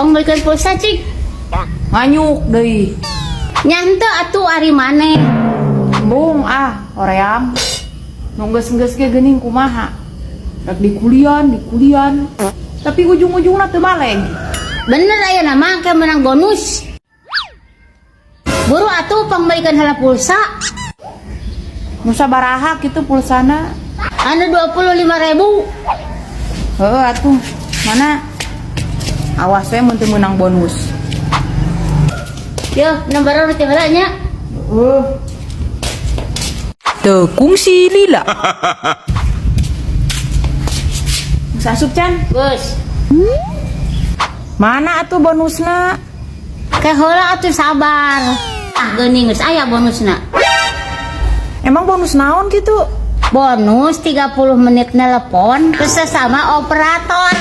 Pangmeulikeun pulsa, cik. Nganyuk deui. Nya henteu atuh, ari maneh. Embung ah, hoream. Nu geus-geus ge geuning kumaha. Rek dikulian, dikulian. Tapi ujung-ujungna teu baleg. Bener, aya nama ke menang bonus. Buru atuh, pangmeulikeun heula pulsa. Nu sabaraha kitu pulsana? Anu 25 ribu. Heuh atuh. Mana? Awas we mun teu meunang bonus. Yo, nomor urut heula nya. Heuh. Teu kungsi lila. Geus asup can? Geus. Mana atuh bonusna? Ke heula atuh, sabar. Ah, geuning geus aya bonusna. Emang bonus naon gitu? Bonus 30 menit nelpon ke sesama operator.